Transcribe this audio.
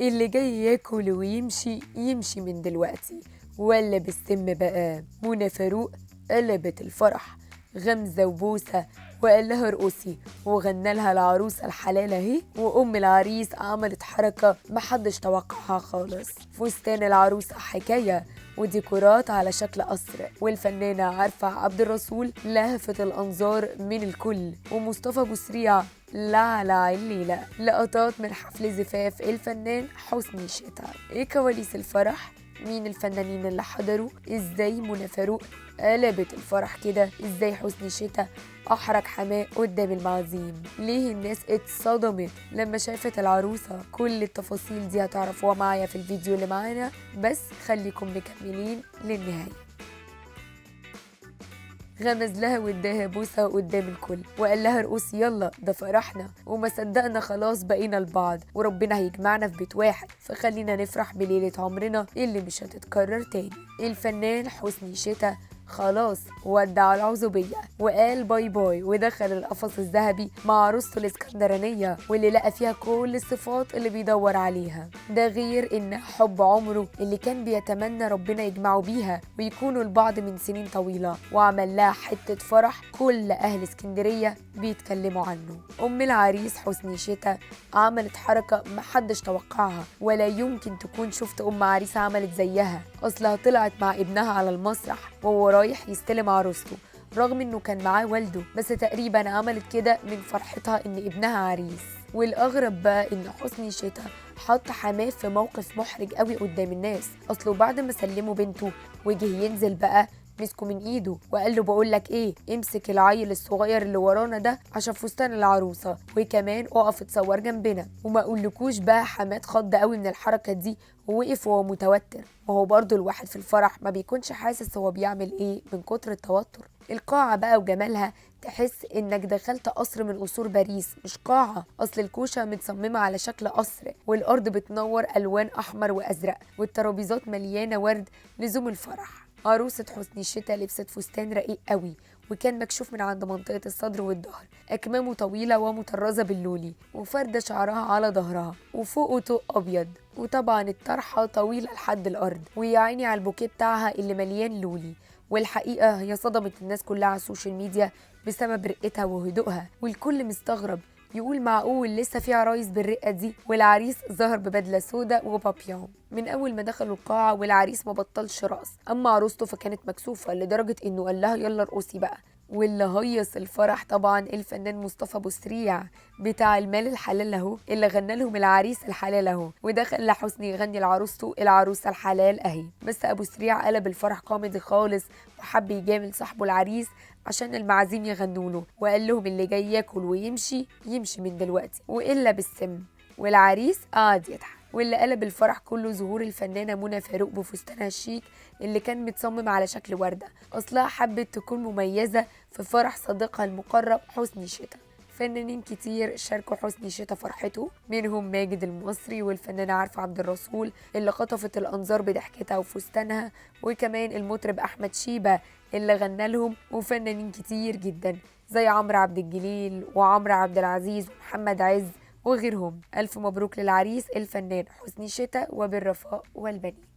اللي جاي ياكل ويمشي يمشي من دلوقتي ولا بالسم بقى. منى فاروق قلبت الفرح، غمزة وبوسة وقال لها ارقصي، وغنى لها العروسة الحلال اهي. وام العريس عملت حركة محدش توقعها خالص، فستان العروسة حكاية وديكورات على شكل قصر، والفنانة عارفة عبد الرسول لهفت الأنظار من الكل، ومصطفى بوسريع لعلع الليلة. لقطات من حفل زفاف الفنان حسني شتا. ايه كواليس الفرح؟ مين الفنانين اللي حضروا؟ ازاي منى فاروق قلبت الفرح كده؟ ازاي حسني شتا احرج حماه قدام المعازيم؟ ليه الناس اتصدمت لما شافت العروسة؟ كل التفاصيل دي هتعرفوها معايا في الفيديو اللي معانا، بس خليكم مكملين للنهاية. غمز لها واداها بوسه قدام الكل وقال لها ارقصي يلا ده فرحنا، وما صدقنا خلاص بقينا لبعض وربنا هيجمعنا في بيت واحد، فخلينا نفرح بليلة عمرنا اللي مش هتتكرر تاني. الفنان حسني شتا خلاص ودع العزوبية وقال bye bye، ودخل القفص الذهبي مع عروسته الاسكندرانية واللي لقى فيها كل الصفات اللي بيدور عليها، ده غير ان حب عمره اللي كان بيتمنى ربنا يجمعه بيها ويكونوا لبعض من سنين طويلة، وعمل لها حتة فرح كل اهل اسكندرية بيتكلموا عنه. ام العريس حسني شتا عملت حركة محدش توقعها، ولا يمكن تكون شفت ام عريس عملت زيها، اصلها طلعت مع ابنها على المسرح وهو رايح يستلم عروسته رغم انه كان معاه والده، بس تقريبا عملت كده من فرحتها ان ابنها عريس. والاغرب بقى ان حسني شتا حط حماه في موقف محرج قوي قدام الناس، اصله بعد ما سلموا بنته وجه ينزل بقى مسكه من ايده وقال له بقول لك ايه، امسك العيل الصغير اللي ورانا ده عشان فستان العروسة، وكمان اقف اتصور جنبنا. وما اقولكوش بقى حماه اتخض قوي من الحركة دي ووقف وهو متوتر، ما هو برضه الواحد في الفرح ما بيكونش حاسس هو بيعمل ايه من كتر التوتر. القاعة بقى وجمالها تحس انك دخلت قصر من قصور باريس مش قاعة، اصل الكوشة متصممه على شكل قصر، والارض بتنور الوان احمر وازرق، والترابيزات مليانة ورد لزوم الفرح. عروسة حسني شتا لبست فستان رقيق قوي وكان مكشوف من عند منطقة الصدر والظهر، أكمامه طويلة ومطرزة باللولي، وفردة شعرها على ظهرها وفوقه طوق أبيض، وطبعا الطرحة طويلة لحد الأرض، ويا عيني على البوكيه بتاعها اللي مليان لولي. والحقيقة هي صدمت الناس كلها على ال social media بسبب رقتها وهدوءها، والكل مستغرب يقول معقول لسه في عرايس بالرقه دي؟ والعريس ظهر ببدله سودا وبابيون من اول ما دخلوا القاعة، والعريس ما بطلش رقص. اما عروسته فكانت مكسوفه لدرجة انه قال لها يلا ارقصي بقى. واللي هيص الفرح طبعا الفنان مصطفى بوسريع بتاع المال الحلال اهو، اللي غنى لهم العريس الحلال اهو، ودخل لحسني يغني لعروسته العروسة الحلال اهي. بس ابو سريع قلب الفرح كوميدي خالص وحب يجامل صاحبه العريس عشان المعازيم يغنوا له، وقال لهم اللي جاي ياكل ويمشي يمشي من دلوقتي والا بالسم. والعريس قعد يضحك. واللي قلب الفرح كله ظهور الفنانة منى فاروق بفستانها الشيك اللي كان متصمم على شكل ورده، اصلها حبت تكون مميزة في فرح صديقها المقرب حسني شتا. فنانين كتير شاركوا حسني شتا فرحته، منهم ماجد المصري والفنانة عارفة عبد الرسول اللي خطفت الأنظار بضحكتها وفستانها، وكمان المطرب أحمد شيبة اللي غنى لهم، وفنانين كتير جدا زي عمرو عبد الجليل وعمرو عبد العزيز ومحمد عز وغيرهم. ألف مبروك للعريس الفنان حسني شتا وبالرفاء والبنين.